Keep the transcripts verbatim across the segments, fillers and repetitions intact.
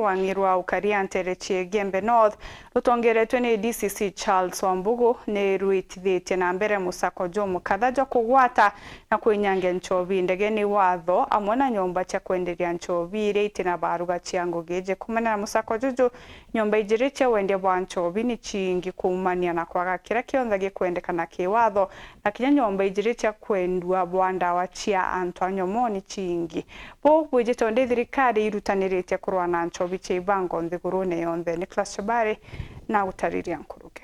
Rwang'i rwa ukaria nteere cia Igembe North rutongeretwe ni D C C Charles Wambugu ni rwitithitie na mbere musako jumukatha jwa kugwata na kwinyangia nchobi ndegeni watho, amwe na nyomba cia kwenderia nchobi iria itina baruga cia ngugi iji. Kumania na musako juju, nyomba ijiri cia wendia bwa nchobi ni ciingi kuumania na kwaga kiria kionthe gikwendekana kiwatho, na kinya nyomba ijiri cia kwendua bwa ndawa cia antu a nyomo ni ciingi. Buu bwijite undi thirikari irutaniritie kurwa na nchobi cia ibango nthigurune yonthe. Nicholas Chabari na gutariria nkuruki.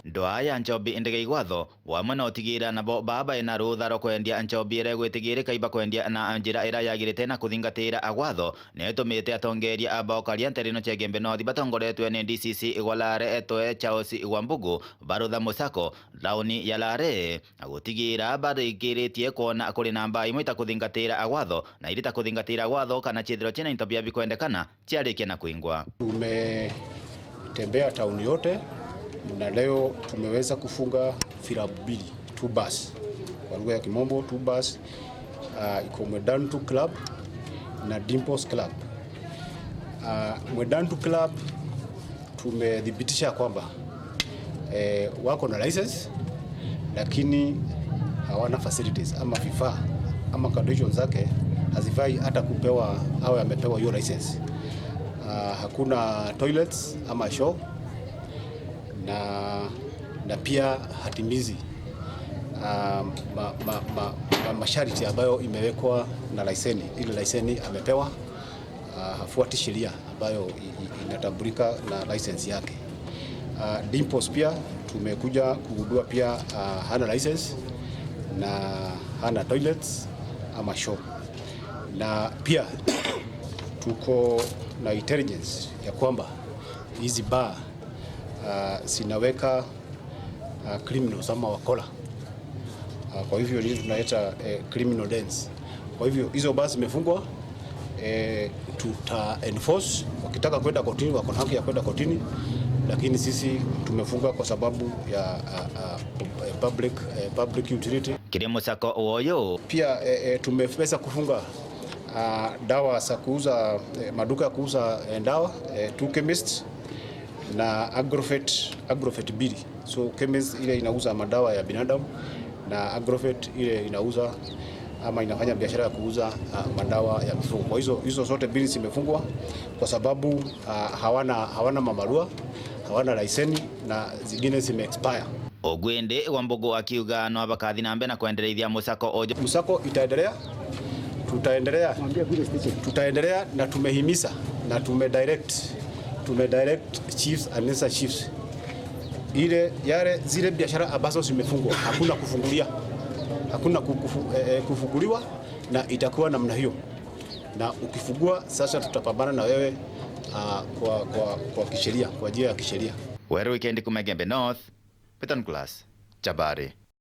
Ndwaa ya nchobi ndege igwatho, wamwe na utigira nabo baa baina rutha rwa kwendia nchobi iria igwitigirika ibakwendia na njira iria yagirite na kuthingatira agwatho, ni itumite atongeria a baukaria nteere ino cia Igembe North batongoretwe ni D C C Igwalare Etwe Charles Igwambugu barutha musako thauni ya Lare, na gutigira barikiritie kwona kuri na mbaa imwe itakuthingatira agwatho, na iri itakuthingatira agwatho kana ciithirwa ciina into bia bikwendekana ciarikia na kwingwa. Tumetembea tauni yote na leo tumeweza kufunga vilabu mbili, two bars. Kwa lugha ya Kimombo, two bars, ah, iko Mwedantu Club na Dimples Club. Ah, Mwedantu Club tumethibitisha kwamba, eh, wako na license, lakini hawana facilities ama vifaa ama conditions zake hazifai hata kupewa, awe amepewa hiyo license. Ah, hakuna toilets ama choo na, na pia hatimizi, ah, ma, ma, ma, ma, masharti ambayo imewekwa na laiseni, ile laiseni amepewa, ah, hafuati sheria ambayo i, i, inatambulika na license yake. Ah, Dimples pia tumekuja kugundua pia, ah, hana license na hana toilets ama choo. Na pia tuko na intelligence ya kwamba hizi bar, ah, zinaweka, ah, criminals ama wakora. Ah, kwa hivyo ndio tunaita, eh, criminal dens. Kwa hivyo hizo bars zimefungwa, eh, tuta enforce. Wakitaka kwenda kotini, wako na haki ya kwenda kotini, lakini sisi tumefunga kwa sababu ya, ah, ah, public, eh, public utility. Kiri musako uyu. Pia, eh, eh, tumeweza kufunga, ah, dawa za kuuza, eh, maduka ya kuuza, eh, dawa, eh, two chemists na Agrovet, Agrovet mbili. So chemist ile inauza madawa ya binadamu na Agrovet ile inauza ama inafanya biashara ya kuuza, ah, madawa ya mifugo. Kwa hizo, hizo zote mbili zimefungwa kwa sababu, ah, hawana, hawana mabarua, hawana laiseni na zingine zime expire. Uguo indi Wambugu akiuga no bakathi na mbere na kwendereithia musako uju. Musako itaendelea, tutaendelea, tutaendelea na tumehimiza na tumedirect, tumedirect chiefs and assistant chiefs. Ile, yale, zile biashara ambazo zimefungwa, hakuna kufungulia, hakuna kufu-, eh, eh, kufunguliwa, na itakuwa namna hiyo. Na ukifungua, sasa tutapambana na wewe, ah, kwa, kwa, kwa kisheria, kwa njia ya kisheria. Weru Weekend kuma Igembe North, Peter Nicholas Chabari.